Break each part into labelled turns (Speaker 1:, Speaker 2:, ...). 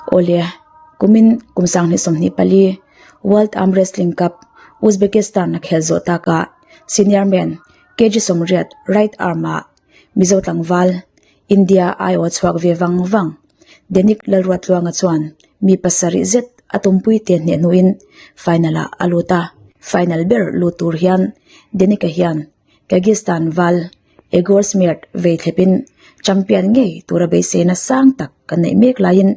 Speaker 1: Awle, kumin kum 2024 World Arm Wrestling Cup Uzbekistan a khel zawh takah Senior Men kg 80 right arm ah Mizo tlangval India aiawh chhuak ve vang vang Denic Lalruatluanga chuan mi pasarih zet a tumpui te hneh hnuin final ah a lut a. Final ber lut tur hian Denic-a hian Kyrgyzstan val Egor Smiert vei thlepin champion ngei tura beiseina sang tak kan neih mek laiin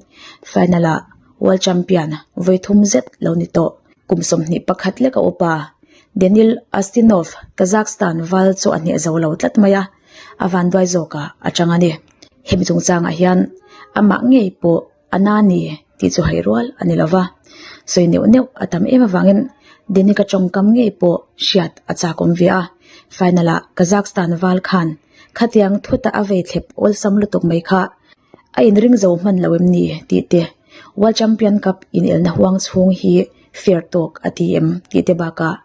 Speaker 1: final ah world champion vawi thum zet lo ni tawh. Kum 21 leka upa Daniil Ustinov Kazakhstan val chu a hneh zo lo tlat mai a, a vanduai zawkah a chang a ni. Hemi chungchangah hian amah ngei pawh a na ni tih chu hai rual a ni lova, sawi neuh neuh a tam em avangin Denica tawngkam ngei pawh hriat a chakawm ve a. Final ah Kazakhstan val khan khatiang thuta a vei thlep awlsam lutuk mai kha a inring zo hman lo em ni tih te, World Champion Cup inelna huang chhung hi fair tawk a ti em tih te bakah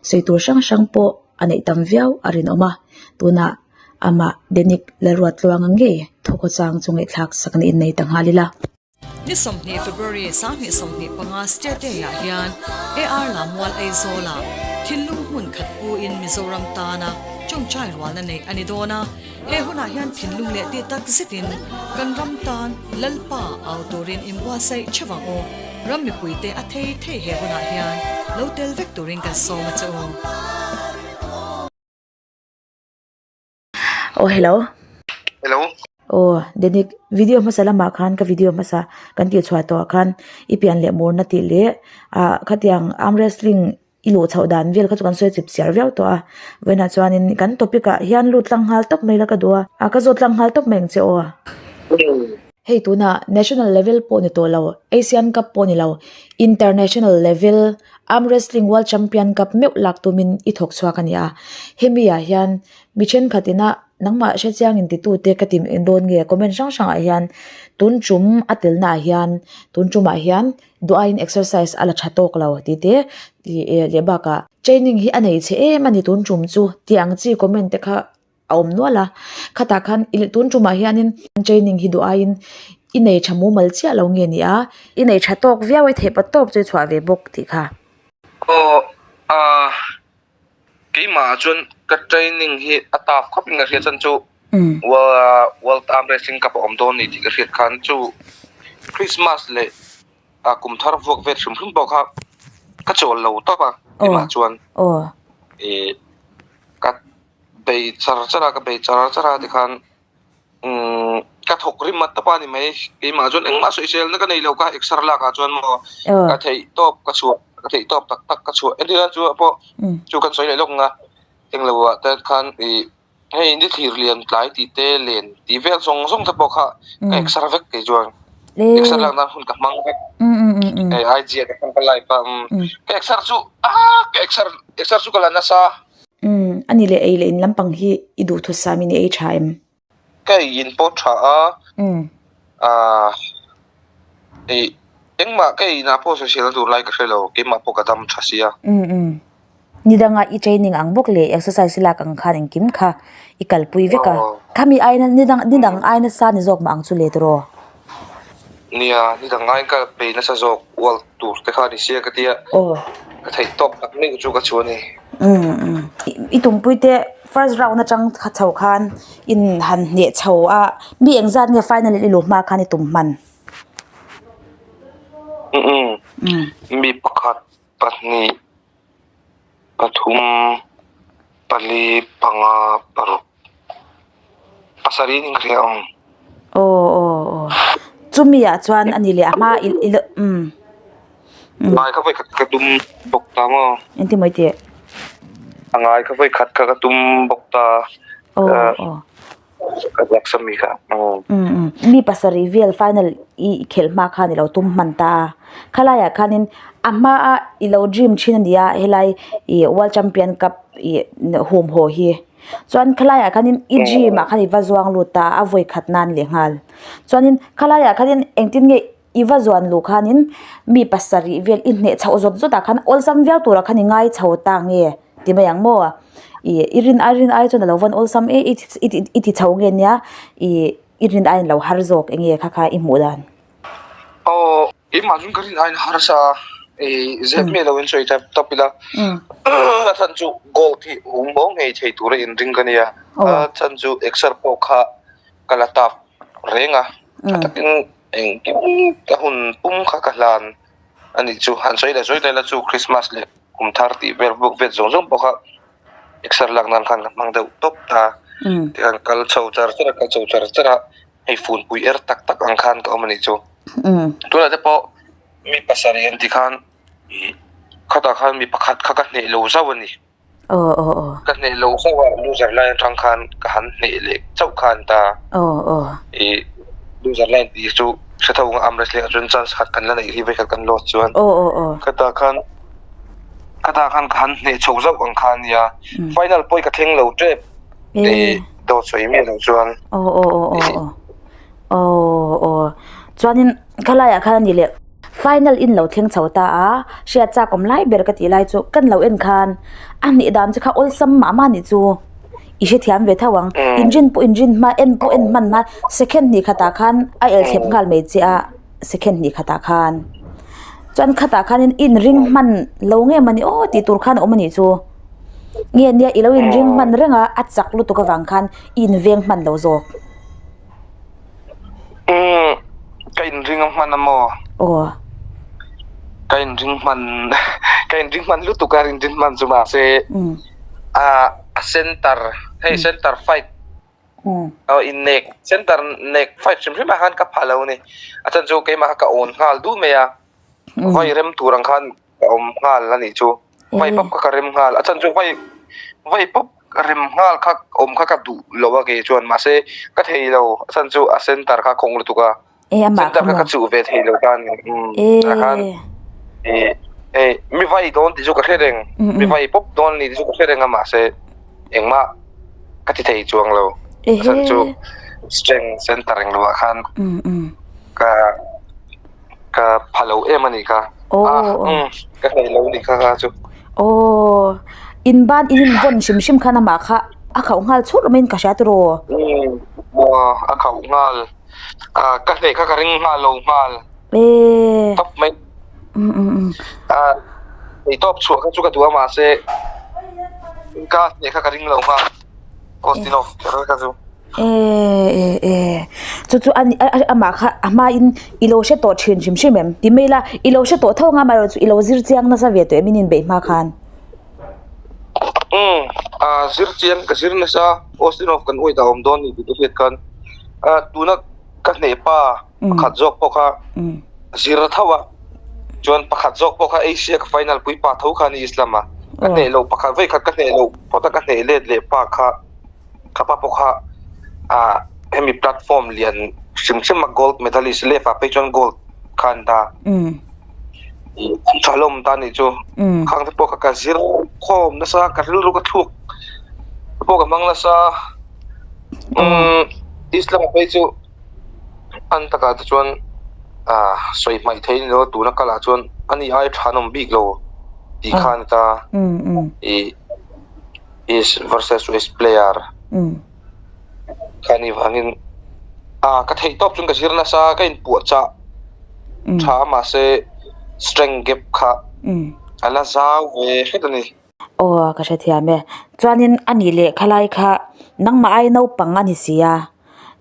Speaker 1: sawi tur hrang hrang pawh a neih tam viau a rinawm a, tunah amah Denic Lalruatluanga ngei thawkhaw chang chu ngaihthlak sak niin nei ta nghal ila.
Speaker 2: Ni 20 February 2025 State Day ah hian AR Lammual Aizawl ah thinlung hmun khat pu in Mizoram tana tawngtai rualna neih a ni dawn a, he hunah hian thinlung leh tih tak zetin kan ram tan Lalpa au turin inbuatsaih theuh ang u. Ram mipuite a thei thei he hunah hian lo tel vek turin kan sawm a che u.
Speaker 1: Aw hello.
Speaker 3: Hello.
Speaker 1: Aw Denic video hmasa lamah khan ka video hmasa kan tih chhuah tawhah khan i pian leh murna tih leh ah khatiang arm wrestling i luh chhoh dan vel kha chu kan sawi chip chiar viau tawh a vawiinah chuanin kan topic ah hian lut tlang nghal tawp mai la ka duh a ah ka zawt tlang nghal tawp mai ang che aw. Hei tunah national level pawh ni tawh lo Asian cup pawh ni lo international level arm wrestling world champion cup meuh lak tumin i thawk chhuak a ni a hemi ah hian mi thenkhat ina nangmah hre chiang in titu te ka ti dawn nge comment hrang hrang ah hian tun tum a tel na ah hian tun tumah hian duh aiin exercise a la tha tawk lo tih te ih leh bakah training hi a nei chhe em a ni tun tum chu tih ang chi comment te kha a awm nual a khatah khan tun tumah hianin training hi duh aiin i nei tha mumal chiah lo nge ni a i nei tha tawk viau a i theih pawh tawp chu i chhuah ve bawk tih kha.
Speaker 3: Aw ah keimah ah chuan ka training hi a tough khawp in ka hria chuan chu world arm wrestling cup a awm dawn ni tih ka hriat khan chu Christmas leh ah kum thar vuak vel hrim hrim pawh kha ka chawl lo tawp a keimah chuan ih ka bei char char a ka bei char char a tikhan umm ka thawk rim a tawp a ni mai keimah chuan engmah sawisel na ka nei lo ka exer lak ah chuan maw ka theih tawp ka chhuah ka theih tawp tak tak ka chhuah entir nan chu pawh chu kan sawi leh lawk ang a englo ah te khan ih hei ni thlir lian tlai tih te len tih vel zawng zawng te pawh kha ka exer vek kei chuan exer lak nan hun ka hmang vek hei IG ah te khan ka live a ka exer chu ah ka exer exer chu ka la nasa.
Speaker 1: Umm, a ni leh ei leh in lampang hi i duhthusam in i ei tha em?
Speaker 3: Ka ei in pawh tha a, aah ei engmah ka ei inah pawh sawisel na tur lai ka hre lo, keimah pawh ka dam tha sia.
Speaker 1: Umm umm, nidanga i training ang bawk leh exercise i lak ang khan engkim kha i kalpui vek a, khami aina nidang nidang aina sa ni zawk mah ang chu le tiraw?
Speaker 3: Nia, nidang aiin ka bei nasa zawk ual tur te kha a ni sia ka tia, ka theih tawk tak meuh chu ka chhuah a ni.
Speaker 1: I tumpui te first round atang kha chho khan in han hneh chho a, mi engzat nge final i luh hma khan i tum hman?
Speaker 3: Mi pakhat pahnih pathum pali panga paruk pasarih in ka hria ang.
Speaker 1: Aw aw aw chumi ah chuan a ni leh a hma i i umm.
Speaker 3: Ngai kha vawi khat ka tum bawk ta maw?
Speaker 1: Engtin maw i tih?
Speaker 3: A ngai kha vawi khat kha ka tum bawk ta.
Speaker 1: Aw aw.
Speaker 3: Ka ziak sa mi kha.
Speaker 1: Umm umm. Mi pasarih vel final i khelh hma khan i lo tum hman ta a. Khalaiah khanin a hmaa i lo dream thin a nia helai ih world champion cup ih hum haw hi. Chuan khalaiah khanin i dream ah khan i va zuang lut ta a vawi khat nan leh nghal. Chuanin khalaiah khanin engtin nge i va zuan luh khanin mi pasarih vel i hneh chhoh zawt zawt ah khan awlsam viau turah khan i ngai chho ta nge ti mai ang maw ih i rin ai rin ai chuan alo van awlsam e i i ti chho nge nia ih i rin aiin lo har zawk eng nge kha kha i hmuh dan.
Speaker 3: Aw. Keimah chuan ka rin aiin harsa i zep miah lo in sawi tap tap ila. A chhan chu gold hi hum bo ngei thei tura inring ka nia. A chhan chu exer pawh kha ka la tap reng a. Tha takin engkim ka hun pum kha ka hlan a nih chu. Han sawi leh sawi leh la chu Christmas leh kum thar tih vel buk vet zawng zawng pawh kha exer lak nan khan ka hmang deuh tawp ta. Tikhan kal chho char char a, kal chho char char a. Hei funpui er tak tak ang khan ka awm a nih chu. Tunah te pawh mi pasarih an ti khan khatah khan mi pakhat kha ka hneh lo zauh a ni. Ka hneh lo zauh a loser line atang khan ka han hneh leh chauh kha an ta. Ih loser line tih chu hre tho ang arm wrestling ah chuan chance khat kan la neih hi vekhat kan lost chuan. Khatah khan khatah khan ka han hneh chho zauh ang kha a nia. Final pawh hi ka thleng lo tep. Ih dawt sawi miah loh chuan.
Speaker 1: Aw aw aw aw aw aw aw chuanin khalaiah khan a ni leh final in lo thleng chho ta a hriat chak awm lai ber ka tih lai chu kan lo en khan a hnih dan chu kha awlsam mah mah nih chu i hrethiam ve tho ang inrin pawh inrin hma en pawh en hman hma second hnih khatah khan a el thlep nghal mai che a second hnih khatah khan chuan khatah khanin inring hman lo nge mawni aw tih tur khan a awm a nih chu. Nge nia i lo inring hman reng a, a chak lutuk avang khan i inveng hman lo zawk.
Speaker 3: Umm, ka inring hman a maw?
Speaker 1: Aw.
Speaker 3: Ka inring hman, ka inring hman lutuk a inring hman chu mahse a a center hei center fight aw innek center nek fight hrim hrim ah khan ka pha lo a ni. A chhan chu keimah kha ka awn nghal duh mai a, vai rem tur ang khan ka awm nghal a nih chu vai pawp kha ka rem nghal a chhan chu vai vai pawp ka rem nghal kha awm kha ka duh lo a kei chuan mahse ka thei lo a chhan chu a center kha a khawng lutuk a center kha ka chuh ve thei lo ta a ni tah khan ih hei mi vai dawn tih chu ka hre reng mi vai pawp dawn a ni tih chu ka hre reng a mahse engmah ka ti thei chuang lo a chhan chu strength center englo ah khan ka. Ka pha lo em a nih kha.
Speaker 1: Aw.
Speaker 3: Umm ka hlei lo nih kha kha chu.
Speaker 1: Aw in ban in in vawn hrim hrim khan amah kha a khauh nghal churh mai in ka hria tiraw.
Speaker 3: Umm aw a khauh nghal ah ka hlei kha ka ring nghal lo nghal.
Speaker 1: Eee.
Speaker 3: Tawp mai.
Speaker 1: Umm umm umm.
Speaker 3: Ah ei tawp chhuah kha chu ka duh a mahse ka hlei kha ka ring lo nghal. Kostinov kher kha chu.
Speaker 1: E e e chu chu a amah kha a hmain i lo hre tawh thin hrim hrim em ti mai ila i lo hre tawh tho ang a amaherawh chu i lo zir chiang nasa ve tawh em in inbeih hma khan.
Speaker 3: Umm a zir chiang ka zir nasa Austin of kan uaih dah awm dawn ni tih ka hriat khan a tuna ka hneh pa pakhat zawk pawh kha zir tho a chuan pakhat zawk pawh kha Asia ka final pui pa tho kha a ni Islam a ka hneh loh pakhat vawikhat ka hneh loh phawt a ka hneh let leh pa kha. Ka pa pawh kha ah hemi platform lian hrim hrim a gold medalist left ah phei chuan gold kha an dah a tha hlawm ta anih chu khang te pawh kha ka zir khawm nasa ka rilru ka thluk te pawh ka hmang nasa umm Islam ah phei chu an takah te chuan ah sawi hmaih theih a ni lo a tuna kalah chuan ani ai tha an awm bik lo tih kha a ni ta ih. East versus West player kha ni vangin a ka theih tawp chuan ka zir nasa ka inpuah chah tha a mahse strength gap kha a la zau ve hret a ni.
Speaker 1: Aw ka hrethiam e chuanin a nih leh khalai kha nangmah ai naupang a ni si a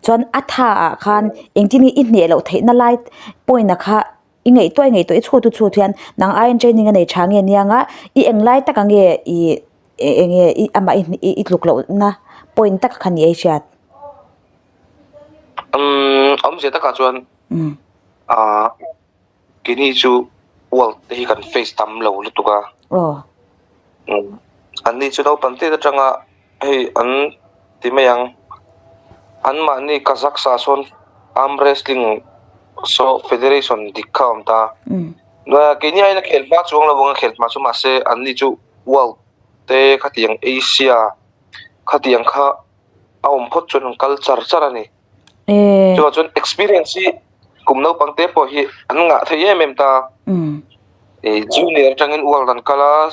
Speaker 1: chuan a tha ah khan engtin nge i hneh loh theihna lai point a kha I ngaihtuah i ngaihtuah i chhut u chhut hian nang aiin training a nei tha nge nia nga i eng lai tak ang nge i eng nge i amah i i tluk loh na point tak kha ni ei hriat.
Speaker 3: Umm awmzia takah chuan ah keini chu world te hi kan face tam lo lutuk a.
Speaker 1: Aw.
Speaker 3: Anni chu naupang tet atanga Hei an ti mai ang, anmahni Kazakhs-ah sawn arm wrestling saw federation dik kha a awm ta. Keini aiin a khel hma chuang lo ang a khel hma chu mahse anni chu world te khatiang Asia khatiang kha a awm phawt chuan an kal char char a ni. Chuvang chuan experience hi kum naupang te pawh hi an ngah thei em em ta. Junior atangin world an kal a,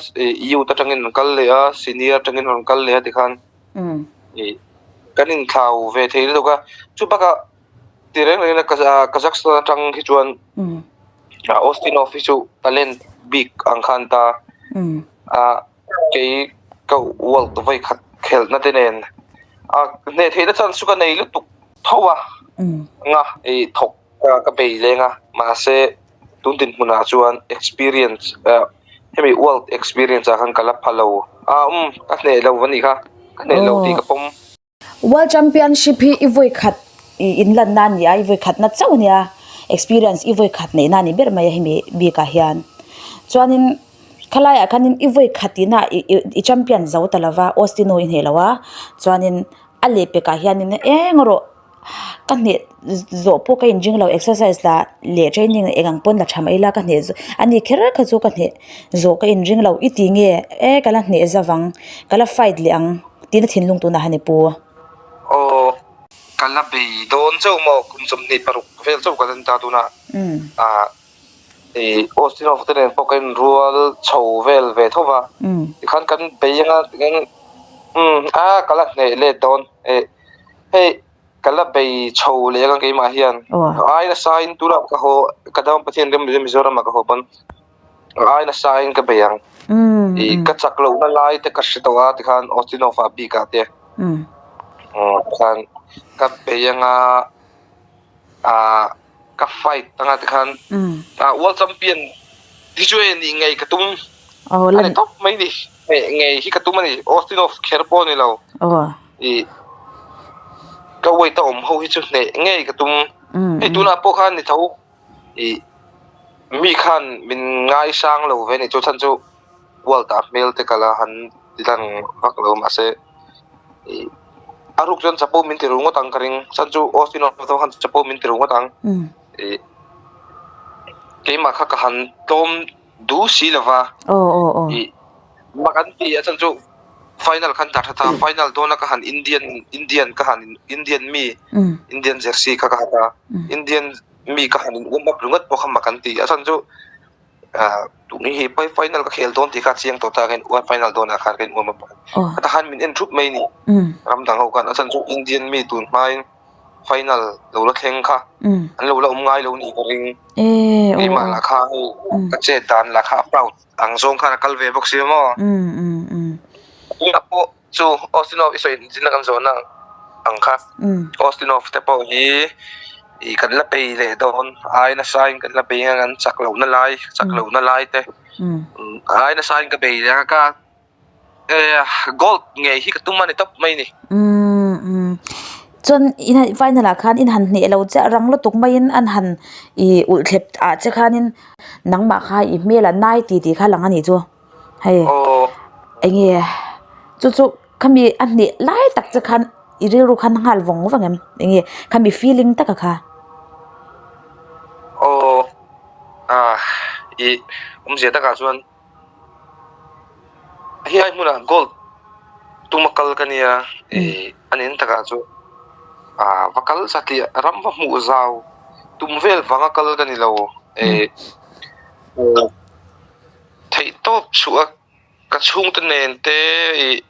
Speaker 3: youth atangin an kal leh a, senior atangin an kal leh a tikhan kan inthlau ve thei lutuk a. Chu bakah ti reng rengin Kazakhstan atang hi chuan. Austinov hi chu talent bik ang khan ta a kei ka world vawi khat khelhna te nen a hneh theihna chance chu ka nei lutuk tho a nga ih thawk ka bei leng a mahse tun dinhmunah chuan experience ah hemi world experience ah khan ka la pha lo a umm ka hneh lo a nih kha ka hneh lo tih ka pawm.
Speaker 1: World Championship hi i vawi khat i inlanna a ni a, i vawi khatna chauh a nia, experience i vawi khat neihna a ni ber mai a hemi bikah hian. Chuanin khalaiah khanin i vawi khat tihna i i champion zo ta lova, Austino i hneh lo a, chuanin a lehpekah hianin eng erawh ka hneh zawh pawh ka inring lo exercise lah leh training eng ang pawn la tha mai ila ka hneh zawh a ni kher kha chu ka hneh zawh ka inring lo i ti nge e ka la hneh zavang ka la fight leh ang. Tina thinlung tunah han i pu.
Speaker 3: Aw, ka la bei dawn chauh maw? Kum 26 vel chauh ka la ni ta tunah. Ah, i Austin-a te nen pawh ka inrual chho vel ve tho va. Tikhan kan bei anga tikhan umm a ka la hneh let dawn. Eh, hei ka la bei chho leh anga keimah hian. Ai nasa in tunah ka haw, ka dam Pathian ram Mizoramah ka haw pawn. Ai nasa in ka bei ang. I ka chak lohna lai te ka hre tawh a tikhan Austinova bik ah te. Tikhan ka bei anga ah ka fight anga tikhan ah world champion hi chu hei nih ngei ka tum a ni tawp mai ni. Ngei hi ka tum a ni. Austinov kher pawh a ni lo. I ka weight a awm ho hi chu hneh ngei ka tum. Hei tunah pawh khan ni tho. Ih mi khan min ngaisang lo ve a ni chu chhan chu world ah hmel te ka la han ti lang vak lo mahse ih a ruk chuan chapo min ti ru ngawt ang ka ring chhan chu Austin ho khan chapo min ti ru ngawt ang ih keimah kha ka han tlawm duh si lova ih mak an ti a chhan chu final khan dah that a final dawn a ka han Indian Indian ka han Indian mi Indian jersey kha ka ha ta Indian mi ka han in warm up ringawt pawh kha mak an ti a chhan chu ah tuni hi pai final ka khel dawn tih kha a chiang tawh ta ka in final dawnah khan ka in warm up a heta khan min en thup mai a ni ram dang ho khan a chhan chu Indian mi tun hmain final lo la thleng kha an lo la awm ngai lo nih ka ring keimah lah kha hei ka chet dan lah kha a proud ang zawng khan a kal ve bawk si maw tunah pawh Chu Austinov i sawi zin kan zawhna ang kha. Austinov te pawh hi ih kan la bei leh dawn ai nasa in kan la bei ang an chak lohna lai chak lohna lai te ai nasa in ka bei leh ang ka gold ngei hi ka tum a ni tawp mai ni.
Speaker 1: Chuan in final ah khan in han hneh lo chiah rang lutuk maiin an han ih ulh thlep ah che khanin nangmah kha i hmel a nai ti tih kha lang a nih chu. Hei enge chu chu khami a hneh lai tak che khan i rilru khan a nghal vawng vawng em enge khami feeling taka kha.
Speaker 3: Aw ah ih awmzia takah chuan helai hmunah gold tuma kal ka nia ih a nen takah chu ah va kal satliah ram va hmuh zau tum vel vanga kal ka ni lo ih. Theih tawp chhuah a ka chhungte nen te ih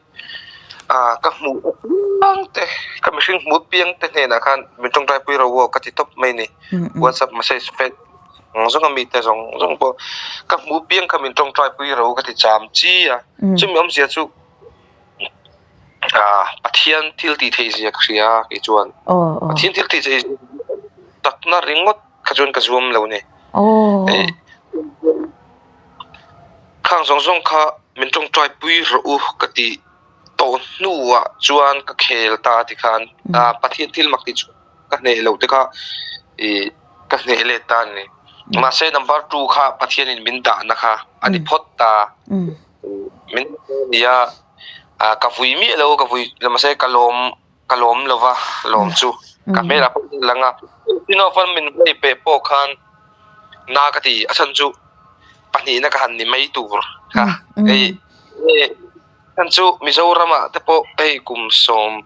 Speaker 3: ah ka hmuh apiang te ka mihring hmuh apiang te hnenah khan min tawngtai pui ro aw ka ti tawp mai a ni. Whatsapp message vel zawng zawng a mite zawng zawng pawh ka hmuh apiang kha min tawngtai pui ro ka ti cham chi a. Chumi awmzia chu ah Pathian thil tih theih zia ka hria a kei chuan Pathian thil tih theih takna ringawt kha chuan ka zuam lo a ni. Khang zawng zawng kha min tawngtai pui rawh u ka tih tawh hnuah chuan ka khel ta tikhan Pathian thil mak tih chu ka hneh loh te kha ih ka hneh let ta a ni. Mahse number two kha Pathianin min dahna kha a ni phawt ta. Min nia ka vui miah lo ka vui mahse ka lawm. Ka lawm lo va, lawm chu ka hmelah pawh a lang a. Tinovan min vei peh pawh khan na ka ti, a chhan chu pahnihna ka han ni mai tur kha. Hei chhan chu Mizoramah te pawh hei kum sawm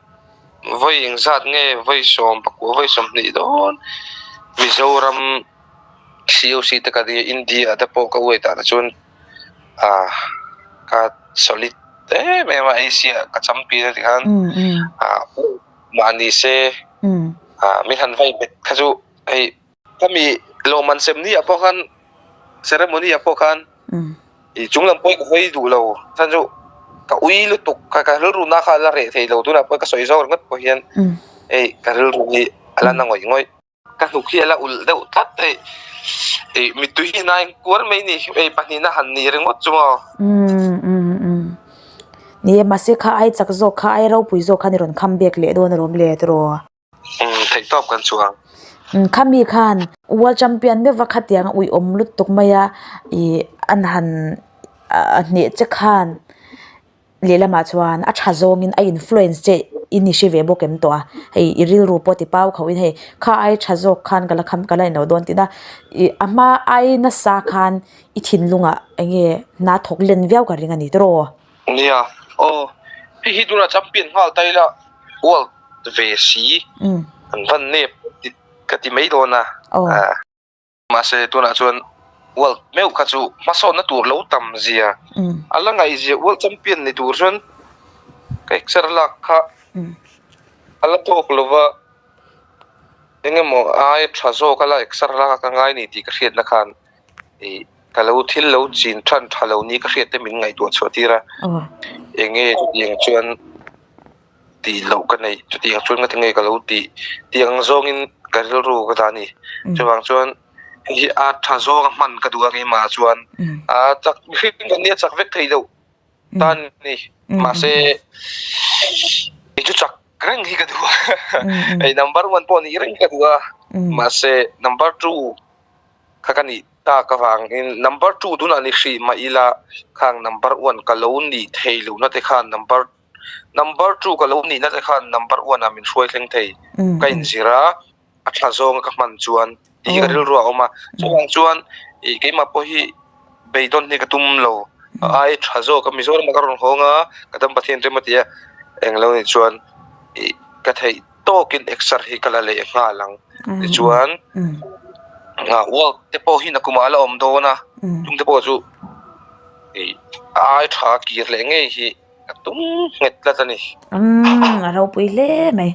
Speaker 3: vawi engzat nge vawi sawm pakua vawi 20 dawn Mizoram COC te ka nia India ah te pawh ka weight ah te chuan ah ka solid em em a Asia ka champion a tih khan ah mahni se ah min han vai bet kha chu hei khami lawmman sem ni ah pawh khan. Ceremony ah pawh khan i chung lam pawh ka hawi duh lo chhan chu ka ui lutuk kha ka rilru na kha a la reh thei lo tunah pawh ka sawi zawk ringawt pawh hian hei ka rilru hi a la na ngawih ngawih. Ka hnuk hi a la ulh deuh tlat hei ih mittui hi hnain kuar mai ni hei pahnihna han ni ringawt chu maw.
Speaker 1: Ni e mahse kha ai chak zawk kha ai ropui zawk khan i rawn kham bek leh dawn alawm le tiraw.
Speaker 3: Umm theih tawp kan chuang.
Speaker 1: Umm khami khan World Champion meuh va khatiang a uiawm lutuk mai a ih an han a hneh che khan lehlamah chuan a tha zawngin a influence che i ni hre ve bawk em tawh a hei i rilru pawh ti pau khauhin hei kha ai tha zawk khan ka la kham ka la inlo dawn tihna ih a hma ai nasa khan i thinlungah eng nge hna thawk len viau ka ring a ni tiraw.
Speaker 3: Nia aw hei hi tunah champion nghal ta ila world ve si an van nep ka ti mai dawn a mahse tunah chuan world meuh kha chu hmasawnna tur lo tam zia a la ngaih zia world champion ni tur chuan ka exer lak kha a la tawk lova engemaw ai tha zawk a la exer lak ka ngai ni tih ka hriatna khan ih ka lo thil lo chin than tha lo ni ka hriat te min ngaihtuah chhuah tir a enge chutiang chuan tih loh ka neih chutiang chuan ka ti nge ka lo tih tih ang zawngin ka rilru ka dah a ni chuvang chuan hei hi a tha zawnga hman ka duh a keimah chuan a chak mihring kan nia chak vek thei loh tan a ni mahse kei chu chak reng hi ka duh a hei number one pawh nih reng ka duh a mahse number two kha ka nih tak avangin number two tunah ni hrih mah ila khang number one ka lo nih thei lohna te khan number number two ka lo nihna te khan number one ah min hruai thleng thei ka inzir a a tha zawnga ka hman chuan tih hi ka rilru a awm a chuvang chuan ih keimah pawh hi beidawn hi ka tum lo a ai tha zawk a Mizoram ah ka rawn hawng a ka dam Pathian rem a ti a englo ni chuan ih ka theih tawkin exer hi ka la leh nghal ang tichuan work te pawh hi nakumah a la awm dawn a chung te pawh chu ih a ai tha kir leh ngei hi ka tum nghet tlat a ni.
Speaker 1: Umm a ropui hle mai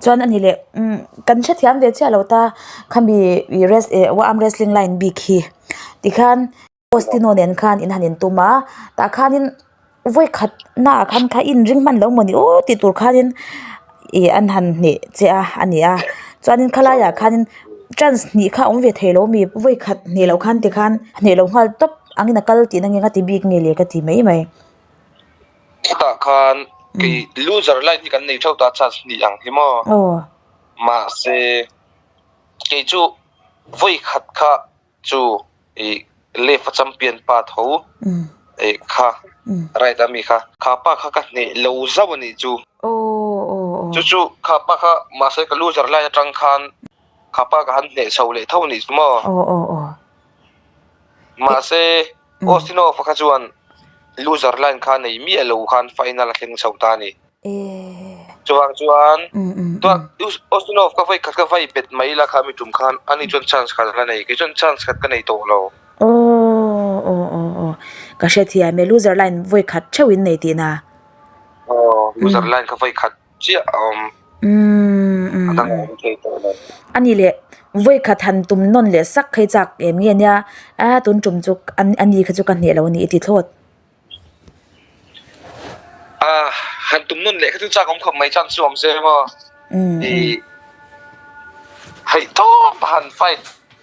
Speaker 1: chuan a ni leh umm kan hrethiam ve chiah lo ta khami ih arm wrestling line bik hi tikhan. Postino nen khan in han intum a tah khanin vawi khat naah khan kha inring hman lo mawni aw tih tur khanin ih an han hneh che a a ni a chuanin khalaiah khanin chance hnih kha a awm ve thei lo ami vawi khat hneh loh khan tikhan hneh lo nghal tawp angin a kal tihna nge ka ti bik nge le ka ti mai mai.
Speaker 3: Chutah khan kei loser line hi kan nei theuh ta chance hnih ang hi maw mahse kei chu vawi khat kha Chu i left a champion pa tho eh kha right ami kha kha pa kha ka hneh lo zauh a nih chu. Chu chu kha pa kha mahse ka loser line atang khan kha pa ka han hneh chho leh tho a nih chu maw. Mahse Austinov-a kha chuan loser line kha nei miah lo khan final a thleng chho ta a ni. Chuvang chuan Ustinov ka vawi khat ka vai bet mai ila kha mi tum khan ani chuan chance khat la nei kei chuan chance khat ka nei tawh lo.
Speaker 1: Aw aw aw aw ka hrethiam e loser line vawi khat theuh in nei tihna.
Speaker 3: Aw loser line ka vawi khat chiah a awm. A dang a awm thei tawh lo.
Speaker 1: Ani leh vawi khat han tum nawn leh sak phei chak em nge nia a tun tum chu ani kha chu ka hneh lo a ni i ti thlawt.
Speaker 3: Ah, han tum nawn leh kha chu chak awm khawp mai chance chu awm se maw. I theih tawp a han fight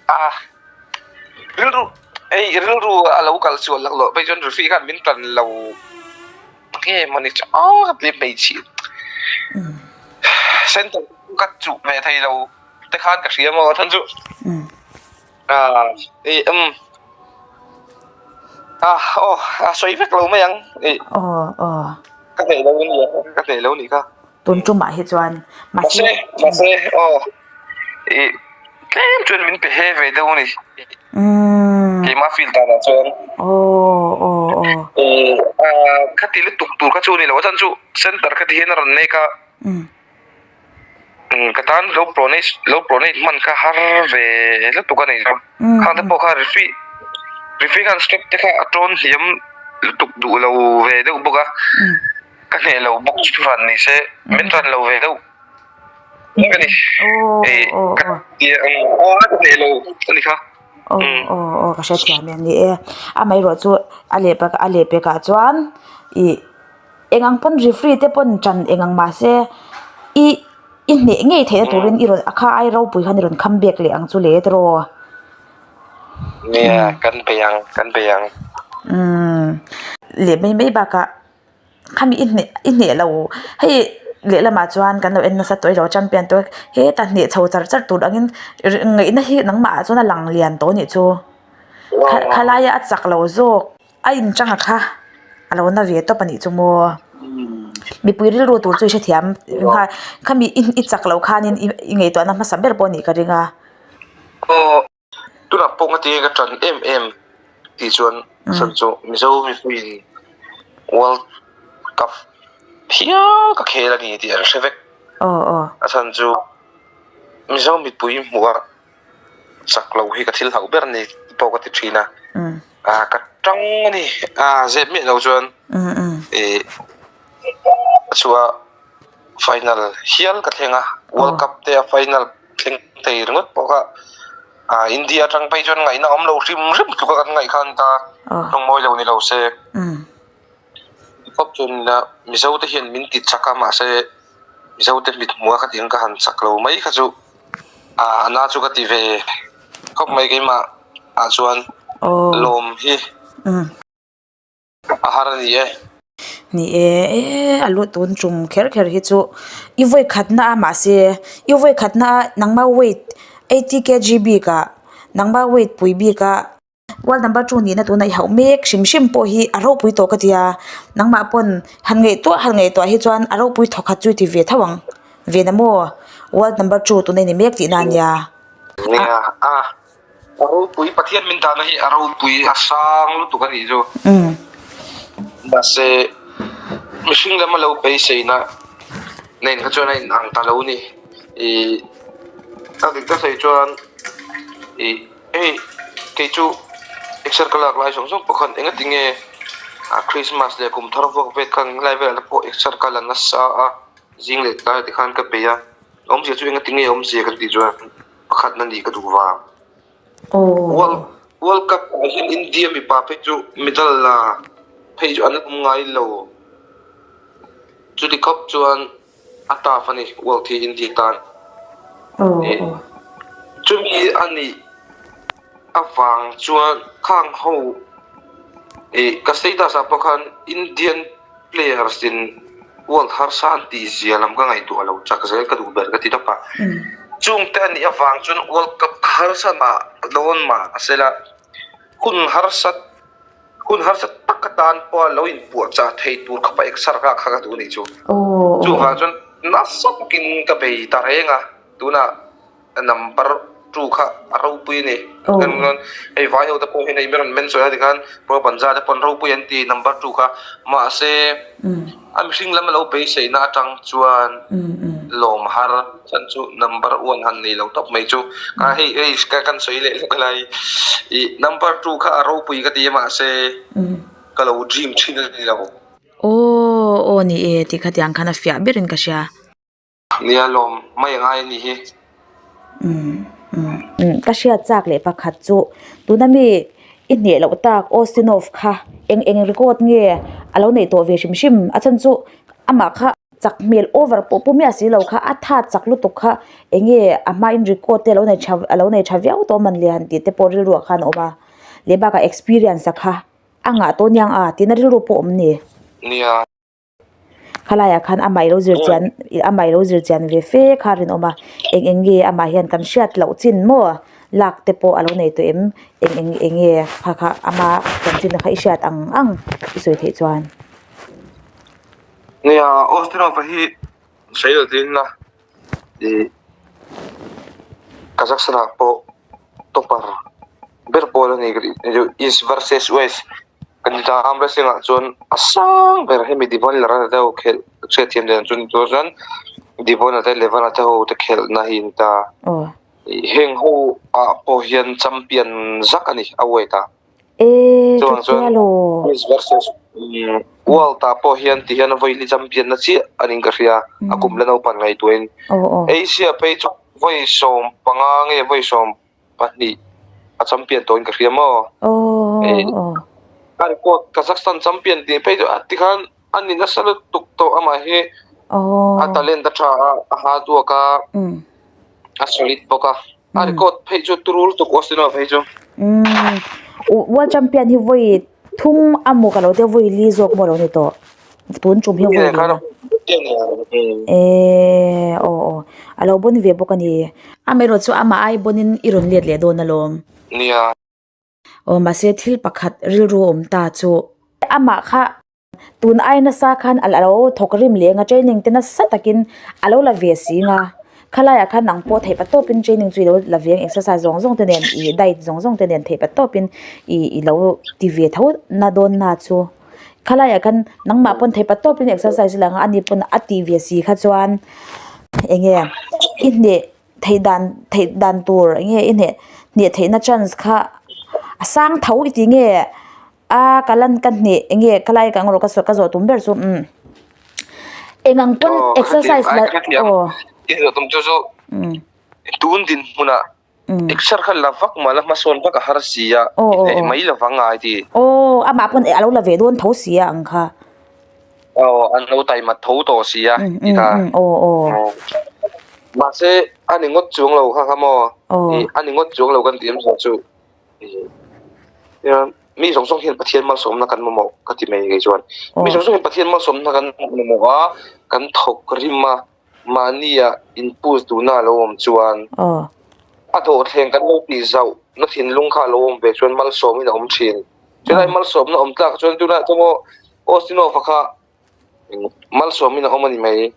Speaker 3: a, rilru hei rilru a lo kal sual lak loh phei chuan referee khan min tan lo nge mawni chu aw ka ti hmeichhia center ka chuh ve thei lo te khan ka hria maw chhan chu. Ah, i um ah aw a sawi vek lo mai ang i
Speaker 1: aw aw
Speaker 3: ka hneh lo ni ka hneh lo ni kha
Speaker 1: tun tumah hi chuan
Speaker 3: mahse mahse aw i tlem chuan min pe he ve deuh ni
Speaker 1: umm
Speaker 3: keimah field danah chuan
Speaker 1: aw aw aw
Speaker 3: eh khati lutuk tur kha chu ni lo a chhan chu center khati hian a rawn nek a
Speaker 1: umm
Speaker 3: Ka tan lo pronate lo pronate hman kha har ve lutuk a nei lo. Khang te pawh kha referee referee khan step te kha a tawn hliam lutuk duh lo ve deuh bawk a. Ka hneh lo bawk chu ran ni se min ran lo ve deuh a ni. Ka tia ang aw ka hneh lo a ni kha.
Speaker 1: Aw aw aw ka hrethiam e ni e. Amaherawh chu a leh pakhat a leh pekah chuan ih eng ang pawn referee te pawn ṭan eng ang mahse i i hneh ngei theihna turin i rawn a kha ai ropui khan i rawn kham bek leh ang chu le tiraw.
Speaker 3: Nia kan bei ang kan bei ang.
Speaker 1: Umm leh mai mai bakah Khami i hneh i hneh lo hei lehlamah chuan kan lo en nasa tawh ilo champion tawh heta hneh chho char char tur angin ngaihna hi nangmah ah chuan a lang lian tawh anih chu khalaia a chak lo zawk a inchang a kha a lo na ve tawp anih chu maw mipui rilru tur chu i hrethiam nghal khami i chak loh khanin i ngaihtuahna hmasa ber pawh anih ka ring a.
Speaker 3: Tunah pawh nga tinge ka ṭan em em tih chuan chhan chu Mizo mipuiin World Cup hial ka khel a ni tih an hre vek. A chhan chu Mizo mipui hmuh a chak lo hi ka thil hlauh ber a ni tih pawh ka ti ṭhin a. Ka ṭang a ni, zep miah lo chuan ih a chhuah final hial ka thleng a, World Cup te a final thleng thei ringawt pawh kha ah India atang phei chuan ngaihna awm lo hrim hrim tluka kan ngaih khan ta rawng mawi lo ni lo se khawp chuan ila Mizo te hian min ti chak a mahse Mizo te mit hmuh a khatiang ka han chak lo mai kha chu ah a na chu ka ti ve khawp mai keimah ah chuan lawm hi. A har a ni e.
Speaker 1: Ni e, e a lu tun tum kher kher hi chu i vawi khatna a mahse i vawi khatna a nangma weight 80 kg bik ah nangma weight pui bik a world number 2 nihna tuna i hauh mek hrim hrim pawh hi a ropui tawh ka ti a nangmah pawn han ngaihtuah han ngaihtuah hi chuan a ropui thawkhat chu i ti ve tho ang ve na maw world number 2 tuna i ni mek tihna a nia.
Speaker 3: Nia a. A ropui, Pathian min dahna hi a ropui, a sang lutuk a nih chu. Mahse, mihring lama lo beiseina nen kha chuan a inang ta lo ni. Ih, a dik ta sawi chuan ih hei kei chu exer ka lak lai zawng zawng pawh khan engati nge a Christmas leh kum thar vuak vet khan helai velah te pawh exer ka la nasa a, zing leh tlai te khan ka bei a, awmzia chu engati nge awmzia kan tih chuan. Pakhatna nih ka duh vang. World World Cup ah hian India mipa phei chu medal la phei chu an awm ngai lo. Chuti khawp chuan a tough a ni World hi India tan. Chumi a nih avang chuan khang ho ih ka status ah pawh khan Indian Players in world harsa an tih zia lam ka ngaihtuah lo chak zel ka duh ber ka ti tawp a. Chungte a nih avang chuan World Cup ka harsa mah dawn mah a sela hun harsa hun harsa tak atan pawha lo inpuahchah thei tur khawpa exer nghak kha ka duh a nih chu. Chuvang chuan nasa takin ka bei ta reng a tunah. Number 2 kha a ropui a ni. Hei vai ho te pawh hian hei mi rawn mention a tikhan Pro Banza te pawn ropui an ti number 2 kha. Mahse a mihring lam a lo beiseina atang chuan lawm har chhan chu number 1 han nei lo tawp mai chu. Kha hei hei ka kan sawi leh hlek helai ih number 2 kha a ropui ka ti a mahse ka lo dream thin a ni lo.
Speaker 1: Aw aw ni e tih khatiang khan a fiah berin ka hria.
Speaker 3: Nia lawm mai a ngai a nih hi.
Speaker 1: Ka hriat chak leh pakhat chu tuna mi i hneh loh tak Austinov kha eng eng record nge a lo neih tawh ve hrim hrim a chhan chu amah kha chak hmel over pawh pu miah si lo kha a tha chak lutuk kha eng nge a hmain record te a lo nei tha a lo nei tha viau tawh a man le han tih te pawh rilruah khan a awm a leh bakah experience a kha a ngah tawh aniang a tihna rilru pawh a awm ni.
Speaker 3: Nia.
Speaker 1: Khalaiah khan amah ilo zir chian amah ilo zir chian ve fe kha a rinawm a eng eng nge amah hian kan hriat loh chin maw lak te pawh a lo nei tawh em eng eng eng nge kha kha ama chanchin kha i hriat ang ang i sawi theih chuan.
Speaker 3: Nia Austin-a hi sawi lo tiin la ih Kazakhstan ah pawh topper ber pawl a ni East versus West kan ti ta a wrestling ah chuan a sang ber hemi Devon Lara te ho khelh hriatthiam dan chu ni tur chuan Devon a te Levan a te ho te khelh na hi a ni ta heng ho ah pawh hian champion zak a ni a weight ah
Speaker 1: Eee chutia law.
Speaker 3: East versus World ah pawh hian ti hian vawi li champion na chiah a ning ka hria a kum la naupan ngaihtuahin Asia phei chu vawi 15 nge vawi 12. A champion tawhin ka hria maw? A record Kazakhstan champion tih phei chu a tikhan a ni nasa lutuk tawh amah hi a talent a tha a, a hard work a, a solid bawk a, a record phei chu turu lutuk Austin-a phei chu.
Speaker 1: World champion hi vawi thum a maw ka lo tia vawi li zawk maw a lo ni tawh. Tun tum hi vawi li na. Eee aw aw a lo bawn ve bawk a ni. Amaherawh chu amah ai bawnin i rawn let leh dawn alawm.
Speaker 3: Nia.
Speaker 1: Aw mahse thil pakhat rilru awm ta chu. Amah kha tun ai nasa khan a lo thawk rim leh anga training te nasa takin a lo la ve si nga. Khalaiah khan nang pawh theih patawpin training chu i lo la ve ang exercise zawng zawng te nen ih diet zawng zawng te nen theih patawpin ih i lo ti ve tho na dawn na chu. Khalaiah khan nangmah pawn theih patawpin exercise i la ang a ani pawn a tih ve si kha chuan eng nge i hneh theih dan theih dan tur eng nge i hneh hneh theihna chance kha a sang tho i ti nge a ka lan ka hneh eng nge khalai ka ang rawh ka sawi ka zawh tum ber chu umm eng ang pawn exercise la aw.
Speaker 3: Tun dinhmunah Exer kha la vak mah la hmasawn vak a har si a, i hneih mai lo vang ngai ti.
Speaker 1: Aw, amah pawn a lo la ve dawn tho si a ang kha.
Speaker 3: Aw, an lo taima tho tawh si a, ti ta.
Speaker 1: Aw, aw.
Speaker 3: Mahse, a ni ngawt chuang lo kha kha maw? A ni ngawt chuang lo kan tih awmzia chu. Mi zawng zawng hian Pathian malsawmna kan mamawh ka ti mai kei chuan. Mi zawng zawng hian Pathian malsawmna kan mamawh a, kan thawk rim a. Mahnia inpush duhna a lo awm chuan a dawhthleng kan lo tih zauh na thinlung kha a lo awm ve chuan malsawmin a awm thin. Chulai malsawmna awm tlak chuan tunah chuan aw Austinova kha malsawmin a awm a ni mai.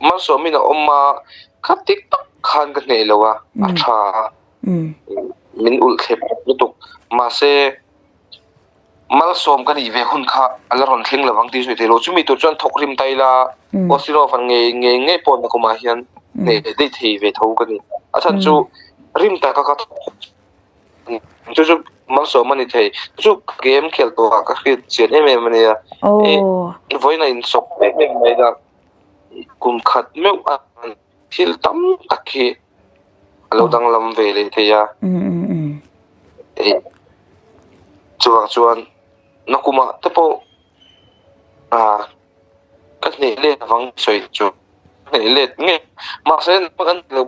Speaker 3: Malsawmin a awm a, kha tik tak khan ka hneh lo a, a tha a, min ulh thlep lutuk. Mahse. Malsawm ka nih ve hun kha a la rawn thleng lovang tih sawi thei lo. Chumi tur chuan thawk rim ta ila, Osirov an ngei ngei ngei pawh nakumah hian hneh leh daih thei ve tho ka ni. A chhan chu rim taka ka thawk chu chu malsawm a ni thei. Chu chu game khelh tawhah ka hriat chian em em a nia. Vawiin a insawp em em mai la, kum khat meuh a thil tam tak hi a lo danglam ve leh thei a. Chuvang chuan nakumah te pawh ah ka hneh let avang sawi chu ka hneh let ngei mahse kan lo